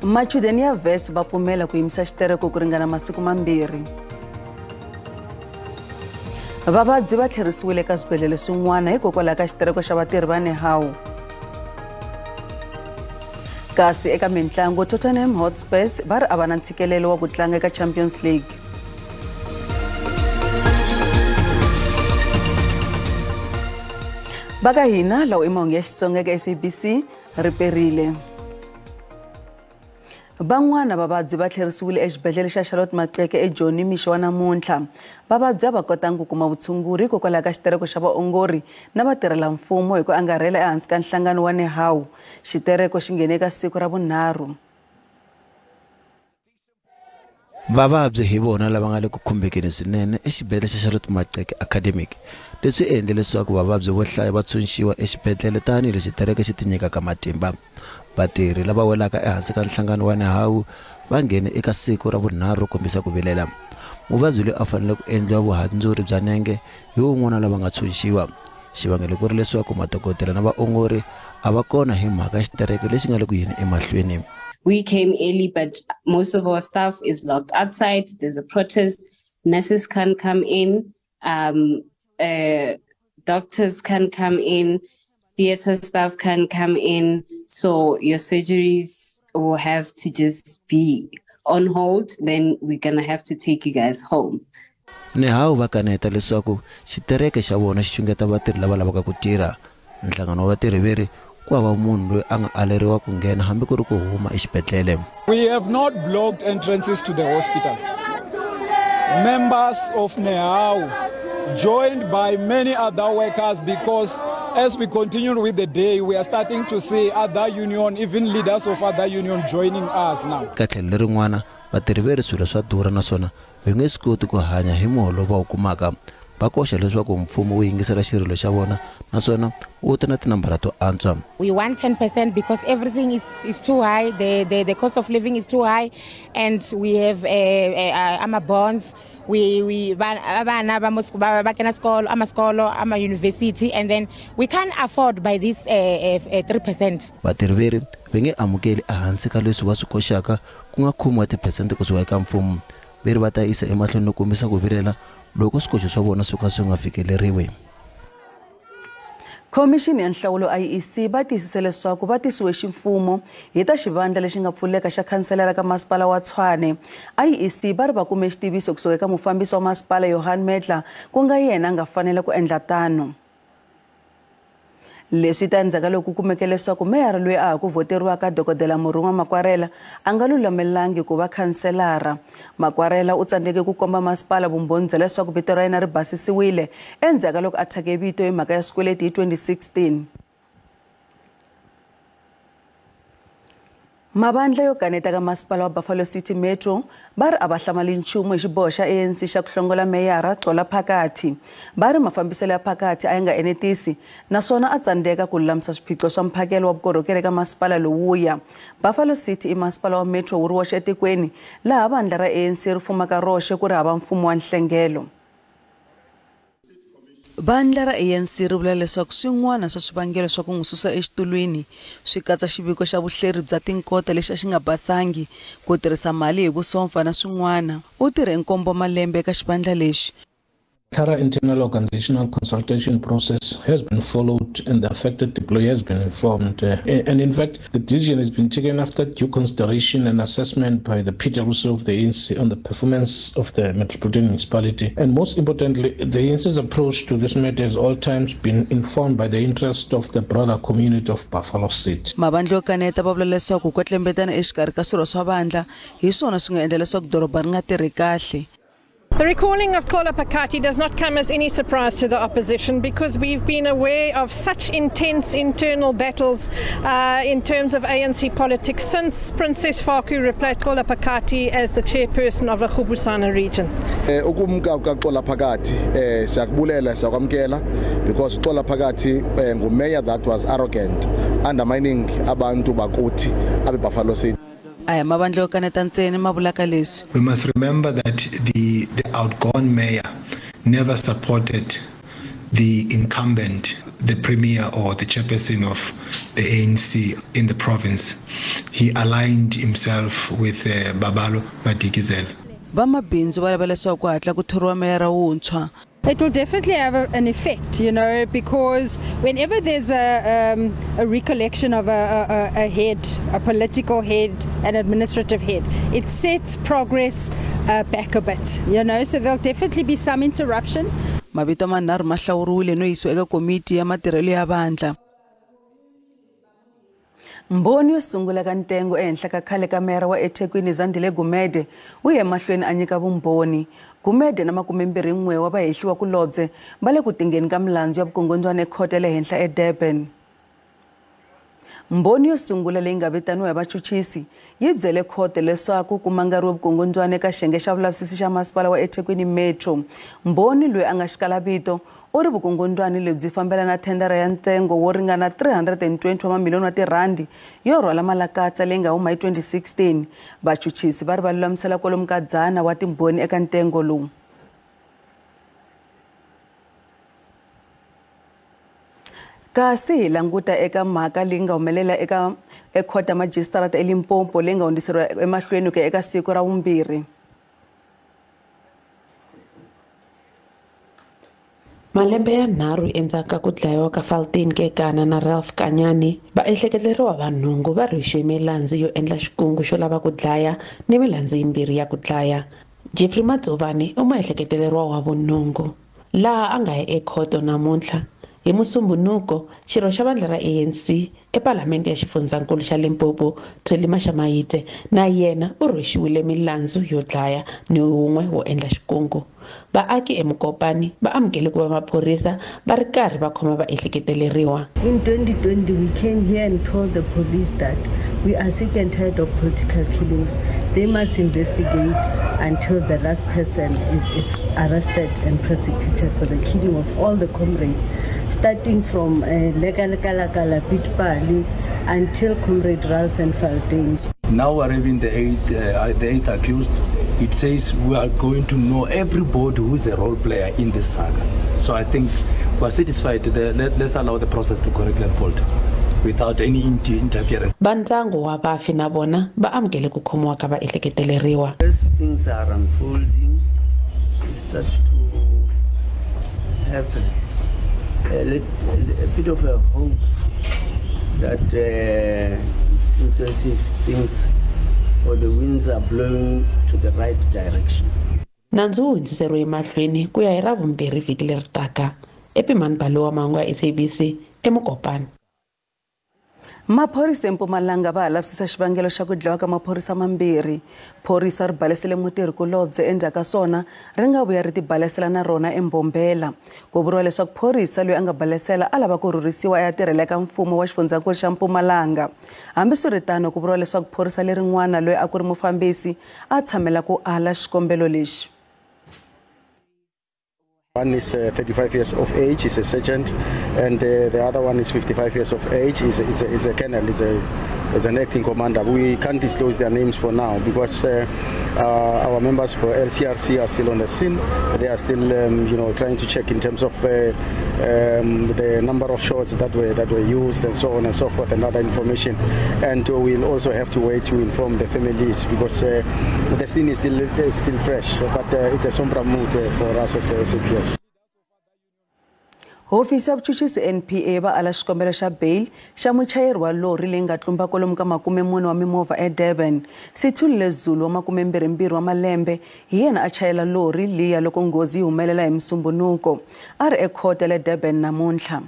Machudeni ya Wits va pfumela ku yimisa xitereko ku ringana masiku mambirhi. Vavabyi va tlherisiwile eka swibedhlele swin'wana hikokwalaho ka xitereko xa vatirhi va Nehawu. Kasi eka mintlangu, Tottenham Hotspurs va ri a va na ntshikelelo wa ku tlanga eka Champions League. Va ka hina lawo i mahungu ya Xitsonga eka SABC ri perile. Van'wana vavabyi va tlherisiwile exibedhlele xa Charlotte Maxeke eJoni mixo wa namuntlha. Vavabyi a va kotangi ku kuma vutshunguri hikokwalaho ka xitereko xa vaongori na vatirhelamfumo hi ku angarhela ehansi ka nhlangano wa Nehawu. Xitereko xi nghene eka siku ra vunharhu. Vavabyi hi vona lava nga le ku khumbekeni swinene exibedhlele xa Charlotte Maxeke Academic. Leswi endle leswaku vavabyi vo hlaya va tshunxiwa exibedhlele tanihileswi xitereko xi tinyikaka matimba. Vatirhi lava welaka ehansi ka nhlangano wa Nehawu va nghene eka siku ra vunharhu ro kombisa ku vilela. Muvabyi loyi a fanele ku endliwa vuhandzuri bya nenge hi wun'wana lava nga tshunxiwa. Xivangelo ku ri leswaku madokodela na vaongori a va kona hi mhaka ya xitereko lexi nga le ku yeni emahlweni. We came early, but most of our staff is locked outside. There's a protest. Nurses can't come in. Doctors can't come in. Theater staff can't come in. So your surgeries will have to just be on hold. Then we're going to have to take you guys home. Nehawu va kaneta leswaku xitereke xa vona xi xungeta vatirhi lava lavaka ku tirha. Nhlangano wa vatirhi veri ku hava munhu loyi a nga aleriwa ku nghena hambi ku ri ku huma exibedhlele. We have not blocked entrances to the hospitals. Members of Nehawu, joined by many other workers, because as we continue with the day, we are starting to see other union, even leaders of other union joining us now. Ka tlhelo lerin'wana, vatirhi va ri swilo swa durha naswona va nge swi koti ku hanya hi muholo lowu va wu kumaka. Va koxa leswaku mfumo wu yingisela xirilo xa vona naswona wu ta na tinambara to antswa. We want 10% because everything is too high, the cost of living is too high, and we have ama bonds, we vana va mos-, va kena sekolo, ama sekolo, ama university, and then we can't afford by this 3%. Vatirhi va ri va nge amukeli ehansi ka leswi va swi koxaka ku nga khume wa tiphesente kusuka eka mfumo. Va ri va ta yisa emahlweni no kombisa ku vilela loko swikoxo swa vona swo ka swi nga fikeleriwi. Khomixini ya nhlawulo IEC va tiyisise leswaku va tisiwe ximfumo hi ta xivandla lexi nga pfuleka xa khanselera ka masipala wa Tshwane. IEC va ri va kume xitiviso kusuka eka mufambisi wa masipala Johan Medla, ku nga yena a nga fanela ku endla tano. Leswi ta endzhaku ka loko ku kumeke leswaku meyara loyi a ha ku vhoteriwaka Dokodela Murunwa Makwarela a nga lulamelangi ku va khanselara. Makwarela u tsandzeke ku komba masipala vumbhoni bya leswaku vito ra yena ri basisiwile endzhaku ka loko a thyake vito hi mhaka ya swikweleti hi 2016. Mavandla yo kaneta ka masipala wa Buffalo City Metro va ri a va hlamali nchumu hi xiboho xa ANC xa ku hlongola meyara Xola Phakathi. Va ri mafambiselo ya Phakathi a ya nga enetisi naswona a tsandzeka ku lulamisa swiphiqo swa mphakelo wa vukorhokeri eka masipala lowuya. Buffalo City i masipala wa Metro wu ri woxe etikweni laha vandla ra ANC ri fumaka roxe ku ri hava mfumo wa nhlengelo. Vandla ra ANC ri vula leswaku swin'wana swa swivangelo swa ku n'wi susa exitulwini swi katsa xiviko xa vuhleri bya tinkota lexi a xi nga basangi, ku tirhisa mali hi vusompfa na swin'wana. U tirhe nkombo malembe eka xivandla lexi. Thorough internal organizational consultation process has been followed and the affected employee has been informed. And in fact, the decision has been taken after due consideration and assessment by the PWC of the ANC on the performance of the Metropolitan Municipality. And most importantly, the ANC's approach to this matter has all times been informed by the interest of the broader community of Buffalo City. Mavandla yo kaneta va vula leswaku ku tlembetana exikarhi ka swirho swa vandla hi swona swi nga endla leswaku doroba ri nga tirhi kahle. The recalling of Xola Phakathi does not come as any surprise to the opposition, because we've been aware of such intense internal battles in terms of ANC politics since Princess Faku replaced Xola Phakathi as the chairperson of the Rubusana region. Ukumka kukaXola Phakathi, siyakubulela, siyakwamkela, because Xola Phakathi ngumayor that was arrogant, undermining abantu bakuthi abe Buffalo City. A hi mavandla yo kaneta ntsena ma vulaka leswi. We must remember that the outgone mayor never supported the incumbent, the premier or the chairperson of the the ANC in the province. He aligned himself with Babalo Madikizela. Vamabindzu va lava leswaku ku hatla ku thoriwa meyara wuntshwa. It will definitely have an effect, you know, because whenever there's a recollection of a head, a political head, an administrative head, it sets progress back a bit, you know, so there'll definitely be some interruption. Mavito manharhu ma hlawuriwile no yisiwa eka komiti ya matirhelo ya vandla. Mbhoni yo sungula ka ntengo ehenhla ka khale ka meyara wa eThekwini Zandile Gumede wu ye mahlweni a nyika vumbhoni. Gumede na 21 wa vahehliwa kulobye va le ku tingeni ka milandzu ya vukungundzwana ekhoto ya le henhla eDurban. Mbhoni yo sungula leyi nga vitaniwa hi vachuchisi yi byele khoto leswaku ku mangariwe vukungundzwana eka xiyenge xa vulavisisi xa masipala wa eThekwini Metro. Mbhoni loyi a nga xikalavito u ri vukungundzwana lebyi fambelana na thendara ya ntsengo wo ringana 320 wa mamiliyoni wa tirhandi yo rhwala malakatsa leyi nga huma hi 2016. Vachuchisi va ri va lulamisela kwalomu ka 100 wa timbhoni eka ntengo lowu. Kasi hi languta eka mhaka leyi nga humelela eka ekhota majisitarata eLimpopo leyi nga hundziseriwa emahlweni ku ya eka siku ra vumbirhi. Malembe ya nharhu endzhaku ka ku dlayiwa ka Faltine Kekana na Ralph Kanyane, vaehleketeleriwa va nhungu va rhwexiwe milandzu yo endla xikungu xo lava ku dlaya ni milandzu yimbirhi ya ku dlaya. Jeffrey Madzovani u muehleketeleriwa wa vunhungu, laha a nga ya ekhoto namuntlha. Hi Musumbhunuko, xirho xa vandla ra ANC ePalamende ya Xifundzankulu xa Limpopo, Thuli Mashamaite, na yena u rhwexiwile milandzu yo dlaya ni wun'we wo endla xikungu. Vaaki eMokopane va amukele ku va maphorisa va ri karhi va khoma vaehleketeleriwa. In 2020 we came here and told the police that we are sick and tired of political killings. They must investigate until the last person is arrested and prosecuted for the killing of all the comrades, starting from Lekalakala, Pitpali, until Comrade Ralph and Faltine. Now we're having the eighth accused. It says we are going to know everybody who is a role player in this saga. So I think we're satisfied. Let's allow the process to correctly unfold without any interference. Vandyangu wa vafi na vona va amukele ku khomiwa ka vaehleketeleriwa. As things are unfolding, we start to have a bit of a hope that it seems as if things or the winds are blowing to the right direction. Nandzu wu hundziseriwe emahlweni ku ya hi Ravumbirhi vhiki leri taka. Epimani Balowa, mahungu ya SABC eMokopane. Maphorisa eMpumalanga va ha lavisisa xivangelo xa ku dlawa ka maphorisa mambirhi. Phorisa ri balesele mutirhikulobye endzhaku ka swona ri nga vuya ri tibalesela na rona eMbombela. Ku vuriwa leswaku phorisa loyi a nga balesela a lava ku rhurhisiwa a ya tirhela eka mfumo wa xifundzankulu xa Mpumalanga. Hambiswiritano, ku vuriwa leswaku phorisa lerin'wana loyi a ku ri mufambisi a tshamela ku ala xikombelo lexi. One is 35 years of age, is a sergeant, and the other one is 55 years of age, is a colonel, is an acting commander. We can't disclose their names for now because our members for LCRC are still on the scene. They are still, trying to check in terms of the number of shots that were used and so on and so forth, and other information. And we'll also have to wait to inform the families because the scene is still fresh. But it's a somber mood for us as the SAPS. Hofisi ya vuchuchisi NPA va ala xikombelo xa bail xa muchayeri wa lori leyi nga tlumba kwalomu ka 40 wa mimovha eDurban. Sithulile Zulu wa 22 wa malembe hi yena a chayela lori liya loko nghozi yi humelela hi Musumbhunuko. A ri ekhoto ya le Durban namuntlha.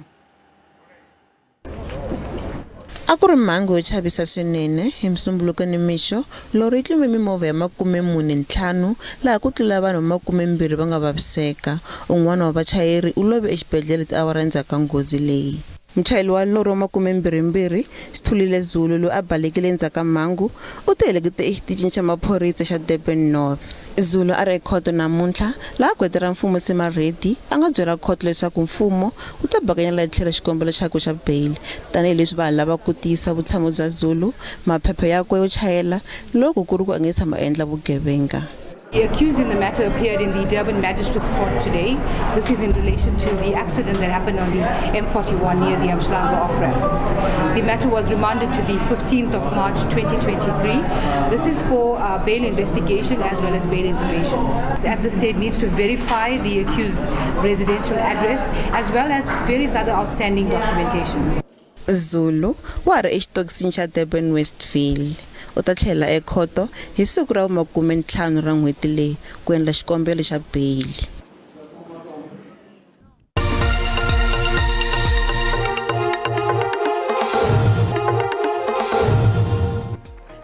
A ku ri mhangu yo chavisa swinene hi Musumbhunuko nimixo, lori yi tlumbe mimovha ya 45 laha ku tlula vanhu 20 va nga vaviseka. Un'wana wa vachayeri u love exibedhlele tiawara endzhaku ka nghozi leyi. Muchayeri wa lori wa 22 Sithulile Zulu loyi a balekile endzhaku ka mhangu u tihelekete exitichini xa maphorisa xa Durban North. Zulu a ri ekhoto namuntlha laha gqweta ra mfumo Sima Reddy a nga byela khoto leswaku mfumo wu ta bakanyela tlhelo xikombelo xakwe xa bail tanihileswi va ha lavaka ku tiyisa vutshamo bya Zulu, maphepha yakwe yo chayela loko ku ri ku a nge tshama a endla vugevenga. The accused in the matter appeared in the Durban Magistrates Court today. This is in relation to the accident that happened on the M41 near the Umhlanga off-ramp. The matter was remanded to the 15th of March 2023. This is for bail investigation as well as bail information. At this stage needs to verify the accused residential address as well as various other outstanding documentation. Zulu wa ri exitokisini xa Durban Westville u ta tlhela ekhoto hi siku ra 15 ra n'hweti leyi ku endla xikombelo xa beyili.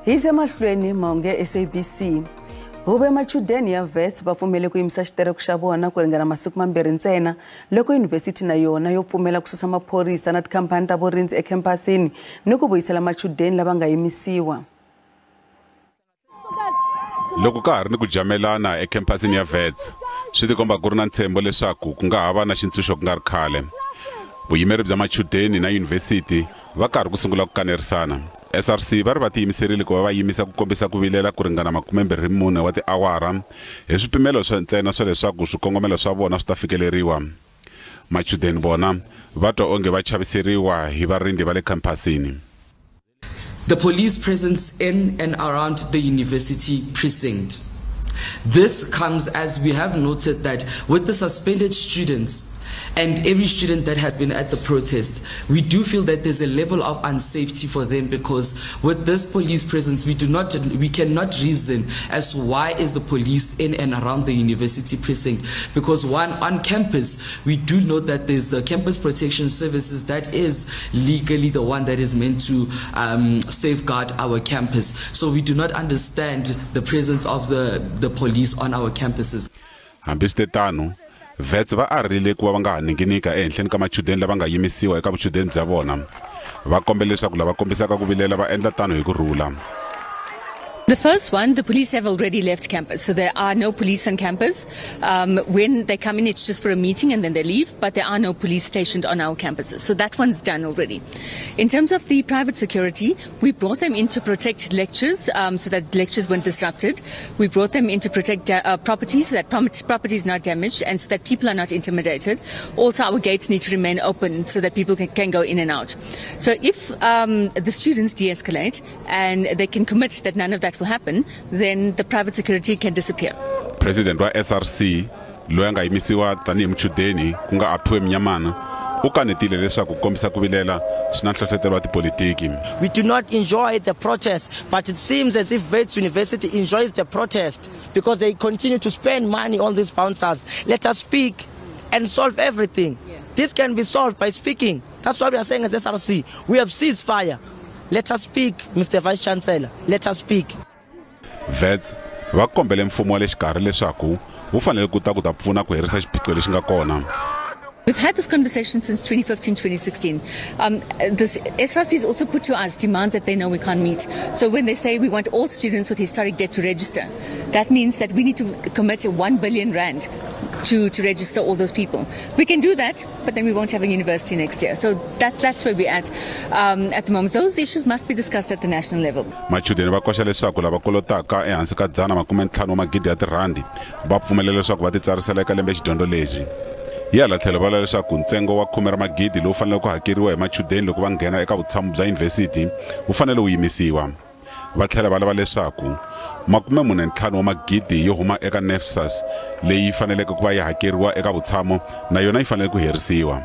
Hi se mahlweni mahungu ya SABC. Huvo ya machudeni ya Wits va pfumele ku yimisa xitereko xa vona ku ringana masiku mambirhi ntsena loko yunivhesiti na yona yo pfumela ku susa maphorisa na tikhampani ta vurindzi ekhempasini ni ku vuyisela machudeni lava nga yimisiwa. Loko ka ha ri ni ku jamelana ekhempasini ya Wits, swi tikomba ku ri na ntshembo leswaku ku nga ha va na xintshunxo ku nga ri khale. Vuyimeri bya machudeni na yunivhesiti va karhi ku sungula ku kanerisana. SRC va ri va tiyimiserile ku va va yimisa ku kombisa ku vilela ku ringana 24 wa tiawara hi swipimelo swa ntsena swa leswaku swikongomelo swa vona swi ta fikeleriwa. Machudeni vona va twa onge va chaviseriwa hi varindzi va le khampasini. The police presence in and around the university precinct. This comes as we have noted that with the suspended students and every student that has been at the protest, we do feel that there's a level of unsafety for them, because with this police presence, we cannot reason as to why is the police in and around the university precinct. Because one, on campus, we do know that there's the campus protection services that is legally the one that is meant to safeguard our campus. So we do not understand the presence of the police on our campuses. Hambiswiritano, Wits va arile ku va va nga ha ninginika ehenhleni ka machudeni lava nga yimisiwa eka vuchudeni bya vona. Va kombela leswaku lava kombisaka ku vilela va endla tano hi ku rhula. The first one, the police have already left campus, so there are no police on campus. When they come in, it's just for a meeting and then they leave, but there are no police stationed on our campuses. So that one's done already. In terms of the private security, we brought them in to protect lectures so that lectures weren't disrupted. We brought them in to protect property so that property is not damaged and so that people are not intimidated. Also, our gates need to remain open so that people can go in and out. So if the students de-escalate and they can commit that none of that will happen, then the private security can disappear. President wa SRC loyi a nga yimisiwa tanihi muchudeni ku nga Aphiwe Mnyamana u kanetile leswaku ku kombisa ku vilela swi na nhlohlotelo wa tipolitiki. We do not enjoy the protest, but it seems as if Wits University enjoys the protest because they continue to spend money on these bouncers. Let us speak and solve everything. Yeah. This can be solved by speaking. That's what we are saying as SRC. We have ceasefire. Let us speak, Mr. Vice Chancellor. Let us speak. Wits va kombele mfumo wa le xikarhi leswaku wu fanele ku ta pfuna ku herisa xiphiqo lexi nga kona. We've had this conversation since 2015, 2016. This SRC has also put to us demands that they know we can't meet. So when they say we want all students with historic debt to register, that means that we need to commit 1 billion rand to register all those people. We can do that, but then we won't have a university next year. So that's where we're at the moment. Those issues must be discussed at the national level. Machudeni va koxa leswaku lava kolotaka ehansi ka 150 wa magidi ya tirhandi va pfumelela leswaku va titsarisela eka lembe xidyondzo lexi. Hi hala tlhelo va vula leswaku ntsengo wa 10 ra magidi lowu faneleke ku hakeriwa hi machudeni loko va nghena eka vutshamo bya yunivhesiti wu fanele wu yimisiwa. Va tlhela va lava leswaku 45 wa magidi yo huma eka NSFAS leyi faneleke ku va yi hakeriwa eka vutshamo na yona yi fanele ku herisiwa.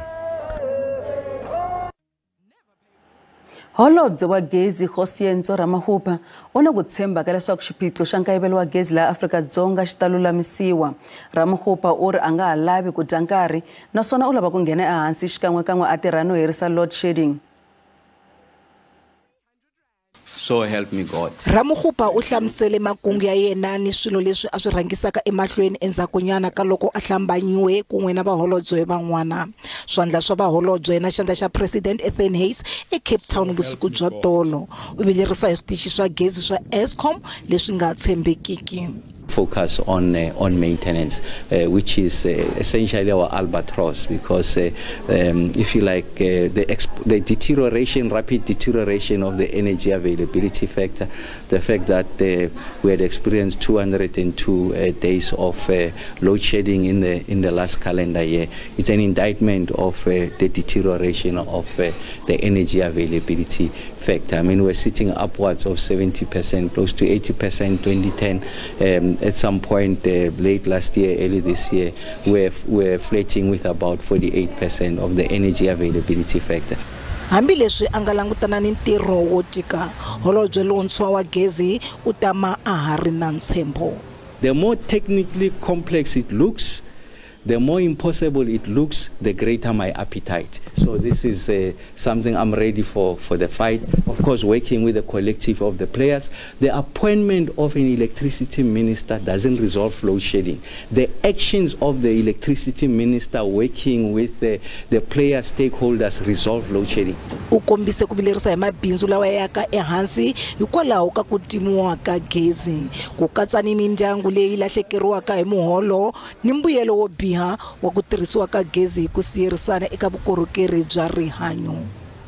Holobye wa gezi Kgosientsho Ramokgopa u na ku tshemba ka leswaku xiphiqo xa nkayivelo wa gezi laha Afrika-Dzonga xi ta lulamisiwa. Ramokgopa u ri a nga ha lavi ku dya nkarhi naswona u lava ku nghena ehansi xikan'wekan'we a tirha no herisa load shedding. So help me God. Ramokgopa u hlamusele makungu ya yena ni swilo leswi a swi rhangisaka emahlweni endzhakunyana ka loko a hlambanyiwe kun'we na vaholobye van'wana. Swandla swa vaholobye na xandla xa President Ethan Hayes eCape Town vusiku bya tolo. U vilerisa hi switichi swa gezi swa Eskom leswi nga tshembekiki. Focus on maintenance, which is essentially our albatross, because if you like, the deterioration, rapid deterioration of the energy availability factor, the fact that we had experienced 202 days of load shedding in the last calendar year, it's an indictment of the deterioration of the energy availability factor. I mean, we're sitting upwards of 70%, close to 80% 2010. At some point late last year, early this year, we're flirting with about 48% of the energy availability factor. Hambileswi a nga langutana ni ntirho wo tika, holobye lontshwa wa gezi u tama a ha ri na ntshembo. The more technically complex it looks, the more impossible it looks, the greater my appetite. So this is something I'm ready for the fight. Of course, working with the collective of the players. The appointment of an electricity minister doesn't resolve load shedding. The actions of the electricity minister working with the player stakeholders resolve load shedding. U kombise ku vilerisa hi mabindzu lawa ya ka ehansi hikwalaho ka ku timiwa ka gezi, ku katsa ni mindyangu leyi lahlekeriwaka hi muholo ni mbuyelo wo biha wa ku tirhisiwa ka gezi hi ku siyerisana eka vukorhokeri bya rihanyo.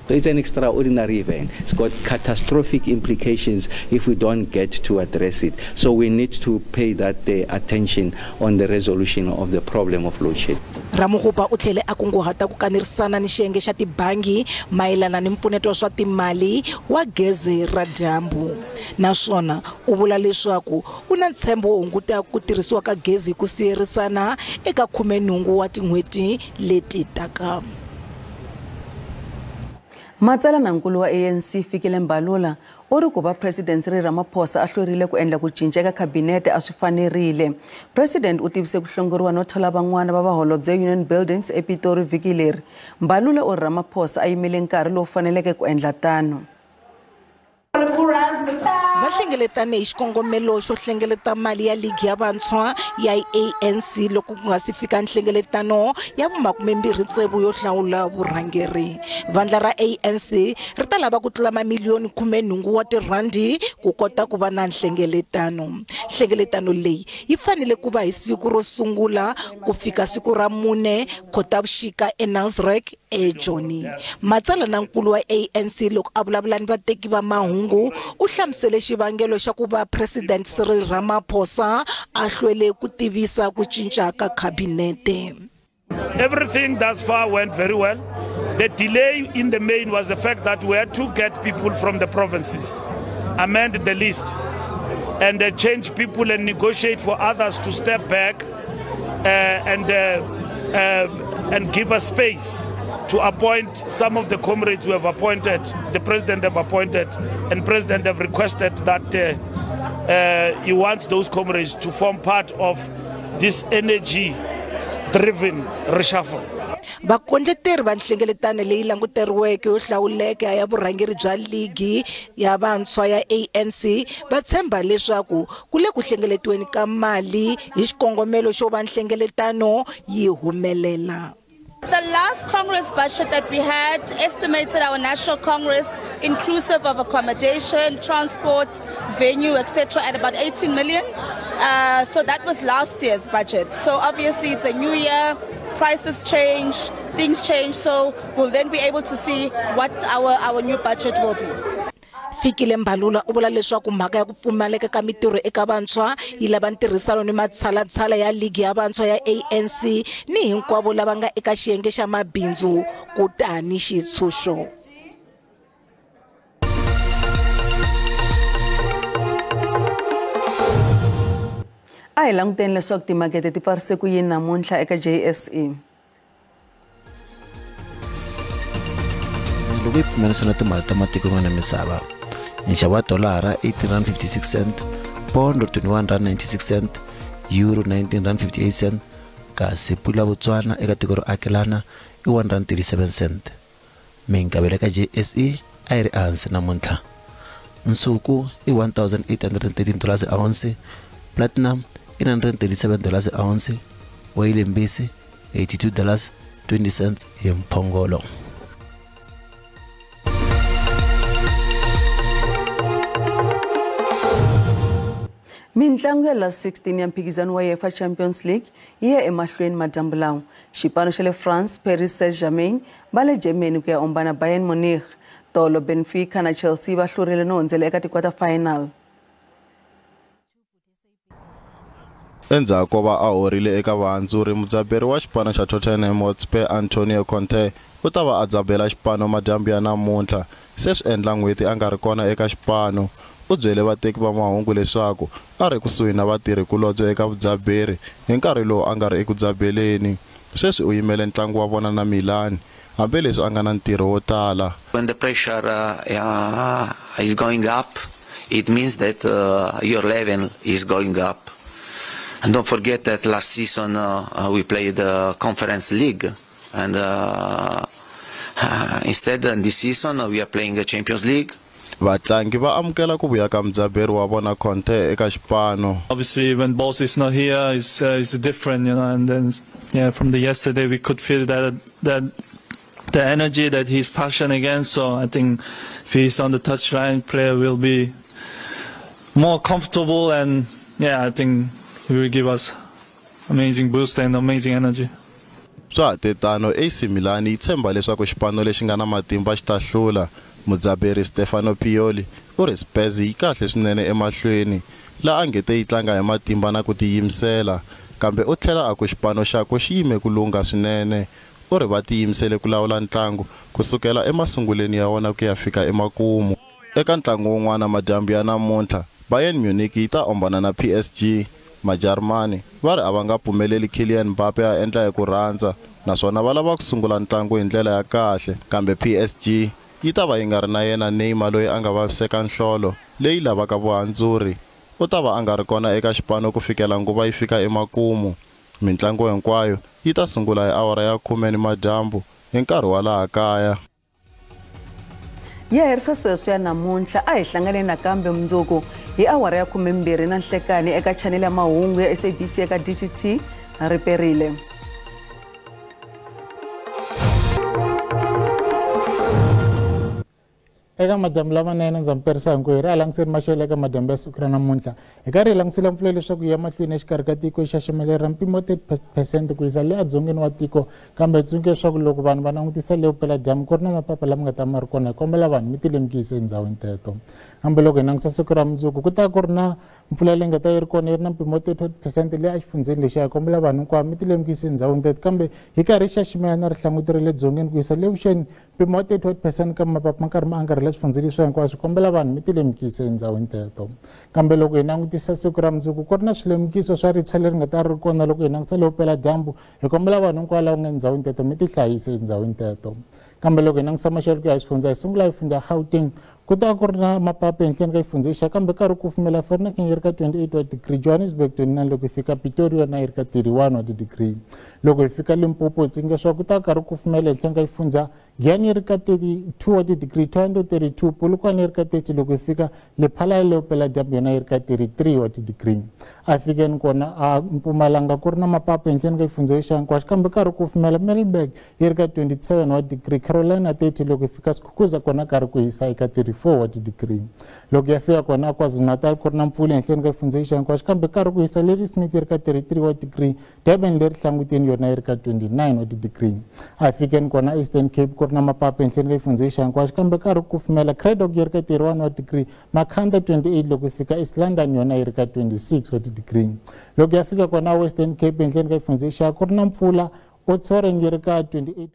It's an extraordinary event. It's got catastrophic implications if we don't get to address it. So we need to pay that attention on the resolution of the problem of load shedding. Ramokgopa u tlhele a kunguhata ku kanerisana ni xiyenge xa tibangi mayelana ni mpfuneto wa swa timali wa gezi ra dyambu. Naswona u vula leswaku u na ntshembo wo hunguta ku tirhisiwa ka gezi hi ku siyerisana eka 18 wa tin'hweti leti taka. Matsalanankulu wa ANC Fikile Mbalula u ri ku va President Cyril Ramaphosa a hlwerile ku endla ku cinca eka khabinete a swi fanerile. President u tivise ku hlongoriwa no thola van'wana va vaholobye Union Buildings ePitori vhiki leri. Mbalula u ri Ramaphosa a yimele nkarhi lowu faneleke ku endla tano. Va hlengeletane hi xikongomelo xo hlengeleta mali ya ligi ya vantshwa ya ANC loko ku nga si fika nhlengeletano ya vu26 yo hlawula vurhangeri. Vandla ra ANC ri ta lava ku tlula mamiliyoni 18 wa tirhandi ku kota ku va na nhlengeletano. Nhlengeletano leyi yi fanele ku va hi siku ro sungula ku fika siku ra 4 Khotavuxika eNasrec eJoni. Matsalanankulu wa ANC loko a vulavula ni vateki va mahungu u hlamusele xivangelo xa ku va President Cyril Ramaphosa a hlwele ku tivisa ku cinca ka khabinete. Everything thus far went very well. The delay in the main was the fact that we had to get people from the provinces, amend the list, and change people and negotiate for others to step back and give us space to appoint some of the comrades who have appointed, the president have appointed, and president have requested that he wants those comrades to form part of this energy-driven reshuffle. Vakondleteri va nhlengeletano leyi languteriweke yo hlawuleka ya vurhangeri bya ligi ya vantshwa ya ANC va tshemba leswaku ku le ku hlengeletiweni ka mali hi xikongomelo xo va nhlengeletano yi humelela. The last Congress budget that we had estimated our National Congress, inclusive of accommodation, transport, venue, etc., at about 18 million. So that was last year's budget. So obviously it's a new year, prices change, things change, so we'll then be able to see what our new budget will be. Fikile Mbalula u vula leswaku mhaka ya ku pfumaleka ka mitirho eka vantshwa yi lava ntirhisano ni matshalatshala ya ligi ya vantshwa ya ANC ni hinkwavo lava nga eka xiyenge xa mabindzu kutani xitshunxo. A hi languteni leswaku timakete ti pfarise ku yini namuntlha eka JSE. Loko yi pimanisiwa na timali ta matiko yan'wana ya misava, nxavo wa dolara R18.56, pondo R21.96, euro R19.58, kasi pula ya Botswana eka tiko ro akelana i R1.37. Minkavelo eka JSE a yi ri ehansi namuntlha. Nsuku i $1,813 ounce, platinum i $937 ounce, oyili mbisi $82.20 hi mphongolo. Mintlangu ya last 16 ya mphikizano wa UEFA Champions League yi ya emahlweni madyambu lawa. Xipano xa le France Paris Saint-Germain va le Germany ku ya ombana Bayern Munich. Tolo Benfica na Chelsea va hlurile no hundzela eka ti-quarter final. Endzhaku ko va a horile eka vahandzuri, mudzaberi wa xipano xa Tottenham Hotspur Antonio Conte u ta va a dzabela xipano madyambu ya namuntlha. Se swi endla n'hweti a nga ri kona eka xipano. U byele vateki va mahungu leswaku a ri kusuhi na vatirhikulobye eka vudzaberi hi nkarhi lowu a nga ri eku dzabeleni. Sweswi u yimele ntlangu wa vona na Milan, hambileswi a nga na ntirho wo tala. When the pressure is going up, it means that your level is going up. And don't forget that last season we played the Conference League, and instead in this season we are playing the Champions League. Vatlangi va amukela ku vuya ka mudzaberi wa vona Conte eka xipano. Obviously when boss is not here, it's different, you know, and then yeah, from the yesterday we could feel that the energy, that he's passion again. So I think if he's on the touchline, player will be more comfortable, and yeah, I think he will give us amazing boost and amazing energy. Swa ha tetano, AC Milan yi tshemba leswaku xipano lexi nga na matimba xi ta hlula. Mudzaberi Stefano Pioli u ri Spurs yi kahle swinene emahlweni, laha a ngete yi tlanga hi matimba na ku tiyimisela, kambe u tlhela a ku xipano xakwe xi yime ku lungha swinene. U ri va tiyimisele ku lawula ntlangu kusukela emasunguleni ya wona ku ya fika emakumu. Eka ntlangu wun'wana madyambu ya namuntlha, Bayern Munich yi ta ombana na PSG. Majarimani va ri a va nga pfumeleli Kylian Mbappe a endla hi ku rhandza, naswona va lava ku sungula ntlangu hi ndlela ya kahle, kambe PSG yi ta va yi nga ri na yena Neymar loyi a nga vaviseka nhlolo leyi lavaka vuhandzuri. U ta va a nga ri kona eka xipano ku fikela nguva yi fika emakumu. Mintlangu hinkwayo yi ta sungula hi awara ya 10 nimadyambu hi nkarhi wa laha kaya. Ya herisa sweswo ya namuntlha. A hi hlangane nakambe mundzuku hi awara ya 12 na nhlekani eka chanele ya mahungu ya SABC eka DTT. Riperile. Eka madyambu lamanene ndza mi perisa hinkwerhu a langutiseni maxelo eka madyambu ya siku ra namuntlha. Hi karhi hi langutisela mpfula leswaku yi ya mahlweni exikarhi ka tiko yi xaxamele ra mpimo wa 30% ku yisa le edzongeni wa tiko, kambe hi tsundzuka leswaku loko vanhu va langutisa le vupeladyambu ku ri na mapapa lama nga ta ma ri kona, hi kombela vanhu mi ti lemukisa endhawini teto. Kambe loko hi langutisa siku ra mundzuku ku ta ku ri na mpfula leyi nga ta yi ri kona yi ri na mpimo wa 30% leyi exifundzheni lexiya, hi kombela vanhu hinkwavo mi ti lemukisa endhawini teto. Kambe hi karhi hi xaximela na rihlanguti ra le dzongeni ku yisa le vuxeni mpimo wa 38% kambe mapapa ma karhi ma angarhela swifundzeni leswi hinkwaswo, kombela vanhu mi ti lemukisa endhawini teto. Kambe loko hi langutisa siku ra mundzuku ku ri na swilemukiso swa ritshwa leri nga ta ri kona loko hi langutisa le vupeladyambu, hi kombela vanhu hinkwavo lava nga endhawini teto mi ti hlayisa endhawini teto. Kambe loko hi langutisa maxelo ku ya hi swifundza, hi sungula hi fundza Gauteng, ku ta ku ri na mapapa ehenhleni ka xifundza xa, kambe karhi ku kufumela Vereeniging yi ri ka 28 wa degree, Johannesburg 29, loko hi fika Pretoria yona yi ri ka 31 wa degree. Loko hi fika Limpopo hi tsinga swa ku ta karhi ku kufumela ehenhleni ka xifundza, Giyani yi ri ka 32 wa degree, 232, Polokwane yi ri ka 30, loko hi fika Lephalale vupeladyambu yona yi ri ka 33 wa degree. A fikeni kona a Mpumalanga ku ri na mapapa ehenhleni ka xifundza xa hinkwaxo, kambe karhi ku kufumela Middelburg yi ri ka 27 wa degree, Carolina 30, loko hi fika Skukuza kona karhi ku hisa eka 34 wa degree. Loko ya fika kona KwaZulu-Natal ku ri na mpfula ehenhleni ka xifundza xa hinkwaxo, kambe karhi ku hisa Ladysmith yi ri ka 33 wa degree, Durban leri hlanguteni yona yi ri ka 29 wa degree. A fikeni kona Eastern Cape ku ri na mapapa ehenhleni ka xifundza xa hinkwaxo, kambe karhi ku kufumela Cradock yi ri ka 31 wa degree, Makhanda 28, loko hi fika East London yona yi ri ka 26 wa degree. Loko ya fika kona Western Cape ehenhleni ka xifundza xa ku ri na mpfula Oudtshoorn yi ri ka 28